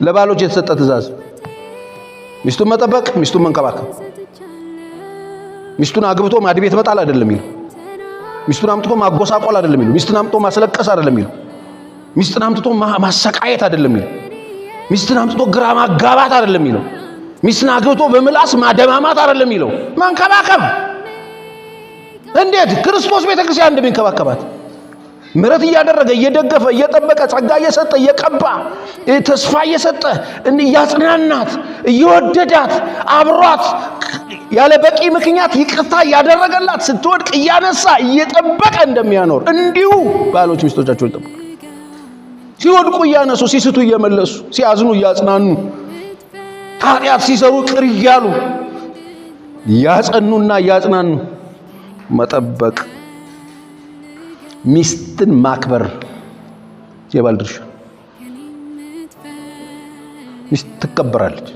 ለባሎች የተሰጠ ትእዛዝ ሚስቱን መጠበቅ፣ ሚስቱን መንከባከብ። ሚስቱን አግብቶ ማድ ቤት መጣል አይደለም የሚለው። ሚስቱን አምጥቶ ማጎሳቆል አይደለም የሚለው። ሚስቱን አምጥቶ ማስለቀስ አይደለም የሚለው። ሚስቱን አምጥቶ ማሰቃየት አይደለም የሚለው። ሚስትን አምጥቶ ግራ ማጋባት አይደለም የሚለው። ሚስትን አግብቶ በምላስ ማደማማት አይደለም የሚለው። መንከባከብ። እንዴት? ክርስቶስ ቤተክርስቲያን እንደሚንከባከባት ምሕረት እያደረገ፣ እየደገፈ፣ እየጠበቀ፣ ጸጋ እየሰጠ፣ እየቀባ፣ ተስፋ እየሰጠ፣ እያጽናናት፣ እየወደዳት፣ አብሯት ያለ በቂ ምክንያት ይቅርታ እያደረገላት፣ ስትወድቅ እያነሳ፣ እየጠበቀ እንደሚያኖር እንዲሁ ባሎች ሚስቶቻቸውን ይጠብቁ። ሲወድቁ እያነሱ፣ ሲስቱ እየመለሱ፣ ሲያዝኑ እያጽናኑ፣ ኃጢአት ሲሰሩ ቅር እያሉ እያጸኑና እያጽናኑ መጠበቅ፣ ሚስትን ማክበር የባል ድርሻ። ሚስት ትከበራለች።